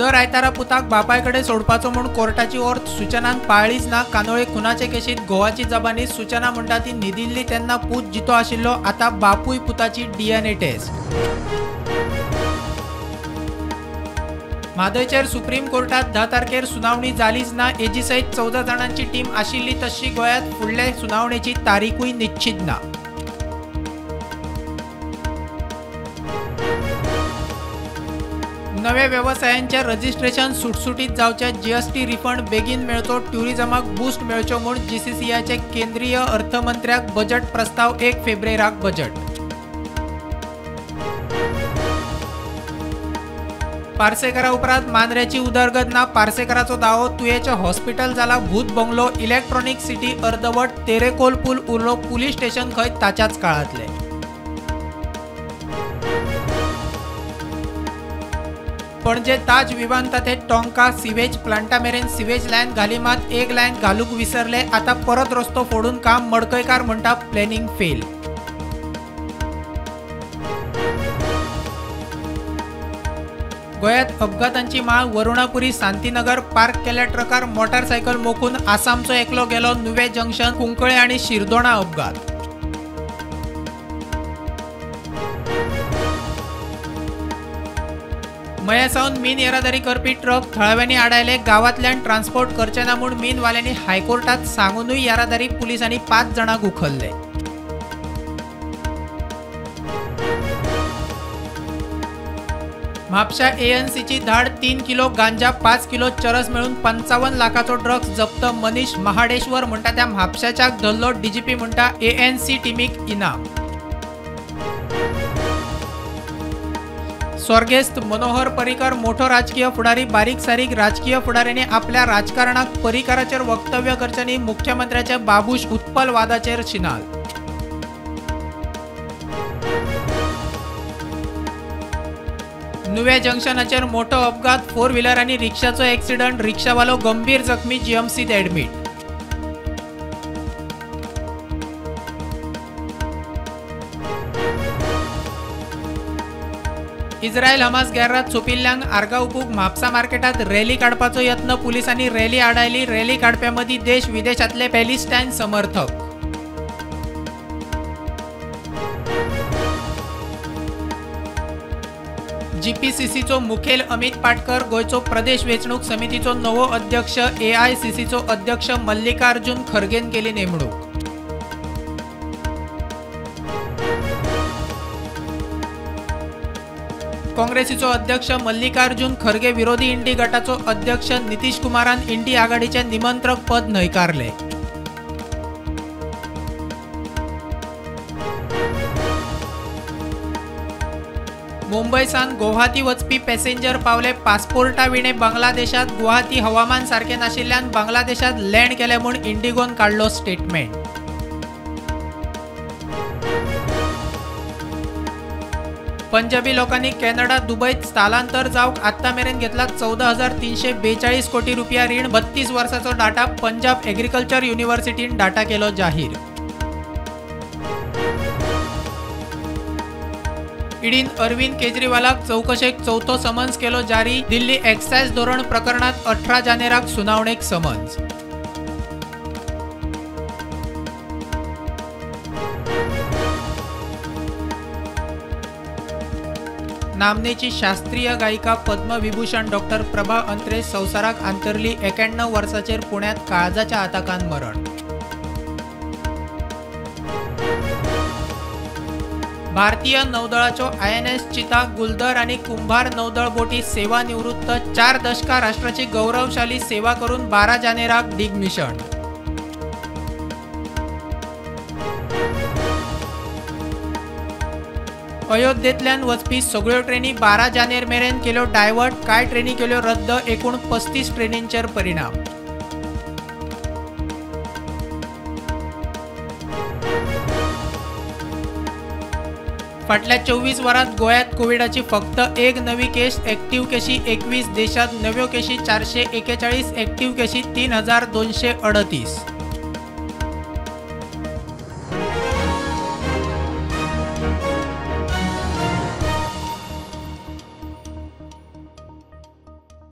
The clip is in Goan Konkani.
दर आयतारा पुताक बापायकडे सोडपाचो म्हूण कोर्टाची ओर्द सूचनान पाळ्ळीच ना। कानोळे खुनाचे केशीत घोवाची जबानी, सूचना म्हणटा ती न्हिदिल्ली तेन्ना पूत जितो आशिल्लो, आतां बापूय पुताची डीएनए टेस्ट। म्हादयचेर सुप्रीम कोर्टात 10 तारखेर सुनावणी जालीच ना। एजी सयत 14 जाणांची टीम आशिल्ली तशी गोंयांत फुडले सुनावणेची तारीखूय निश्चित ना। नव्या वेवसायांचे रजिस्ट्रेशन सुटसुटीत जावचे, जीएसटी रिफंड बेगीन मेळचो, ट्युरिझमाक बूस्ट मेळचो म्हूण जीसीसीआयचे केंद्रीय अर्थमंत्र्याक बजेट प्रस्ताव 1 फेब्रुवारीक बजेट। पार्सेकरा उपरांत मांद्र्याची उदरगत ना, पार्सेकराचो दावो, तुयेचें हॉस्पिटल जाला भूत बंगलो, इलेक्ट्रॉनिक सिटी अर्दवट, तेरेकोल पूल उरलो, पुलीस स्टेशन खंय ताच्याच काळांतलें। पणजे ताज विमानतळ ते टोंका सिवेज प्लांटा मेरेन सिवेज लायन घाली, मात एक लायन घालूंक विसरले, आतां परत रस्तो फोडून काम, मडकयकार म्हणटा प्लॅनिंग फेल। गोंयांत अपघातांची माळ, वरुणापुरी शांतीनगर पार्क केल्ल्या ट्रकार मोटारसायकल मोखून आसामचो एकलो गेलो, नुवें जंक्शन, कुंकळे आनी शिरदोणा अपघात। मया सावन मीन येरादारी करपी ट्रक थळाव्यांनी आडायले, गांवांतल्यान ट्रान्सपोर्ट करचे ना म्हूण मीनवाल्यांनी हायकोर्टात सांगूनय येरादारी पुलिसांनी 5 जाणांक उखल्ले। म्हापशा एएनसीची धाड, 3 किलो गांजा, 5 किलो चरस मेळून 55 लाखाचो ड्रग्स जप्त, मनीष महाडेश्वर म्हणटा त्या म्हापशाच्याक धरलो, डीजीपी म्हणटा एएनसी टिमीक इनाम। स्वर्गेस्त मनोहर पर्रीकर मोठो राजकीय फुडारी, बारीक सारीक राजकीय फुडाऱ्यांनी आपल्या राजकारणाक पर्रीकराचेर वक्तव्य करचें न्ही, मुख्यमंत्र्याचे बाबूश उत्पल वादाचेर शिनाल। नुवें जंक्शनाचेर मोठो अपघात, 4 व्हिलर आनी रिक्षाचो एक्सिडंट, रिक्षावालो गंभीर जखमी, जीएमसीत ऍडमीट। इस्रायल हमास गैररात सोंपिल्ल्यांक आर्गां ओंपूंक म्हापसा मार्केटांत रॅली काडपाचो यत्न, पुलिसांनी रॅली आडायली, रॅली काडप्यां मदीं देश विदेशांतले पॅलेस्टायन समर्थक। जीपीसीसीचो मुखेल अमित पाटकर गोंयचो प्रदेश वेंचणूक समितीचो नवो अध्यक्ष, एआयसीसीचो अध्यक्ष मल्लिकार्जुन खरगेन केली नेमणूक। काँग्रेसीचो अध्यक्ष मल्लिकार्जुन खरगे विरोधी इंडी गटाचो अध्यक्ष नितीश कुमारान इंडी आघाडीचे निमंत्रक पद न्हयकारले। मुंबय सावन गुवाहाटी वचपी पॅसेंजर पावले पासपोर्टा विणे बांगलादेशात, गुवाहाटी हवामान सारकें नाशिल्ल्यान बांगलादेशात लँड केलें म्हूण इंडिगोन काडलो स्टेटमेंट। पंजाबी लोकांनी कॅनडा, दुबयत स्थलांतर जावंक आत्तां मेरेन घेतला 14,342 कोटी रुपया रीण, 32 वर्सांचो डाटा पंजाब एग्रीकल्चर युनिव्हर्सिटीन डाटा केलो जाहीर। ईडीन अरविंद केजरीवालाक चवकशेक चवथो समन्स केलो जारी, दिल्ली एक्सायज धोरण प्रकरणात 18 जानेराक सुनावणेक समन्स। नामनेची शास्त्रीय गायिका पद्मविभूषण डॉक्टर प्रभा अंत्रे संवसाराक अंतरली, 91 वर्सांचेर पुण्यांत काळजाच्या आताकान मरण। भारतीय नौदळाच्यो आयएनएस चिता, गुलदर आनी कुंभार नौदळ बोटी सेवानिवृत्त, 4 दशकां राष्ट्राची गौरवशाली सेवा करून 12 जानेराक डिगमिशन। अयोध्येंतल्यान वचपी सगळ्यो ट्रेनी 12 जानेर मेरेन केल्यो डायवर्ट, कांय ट्रेनी केल्यो रद्द, एकूण 35 ट्रेनींचेर परिणाम। फाटल्या 24 वरांत गोंयांत कोविडाची फक्त एक नवी केस, एक्टिव्ह केशी 21, देशांत नव्यो केशी 441, एक्टिव्ह केशी 3238।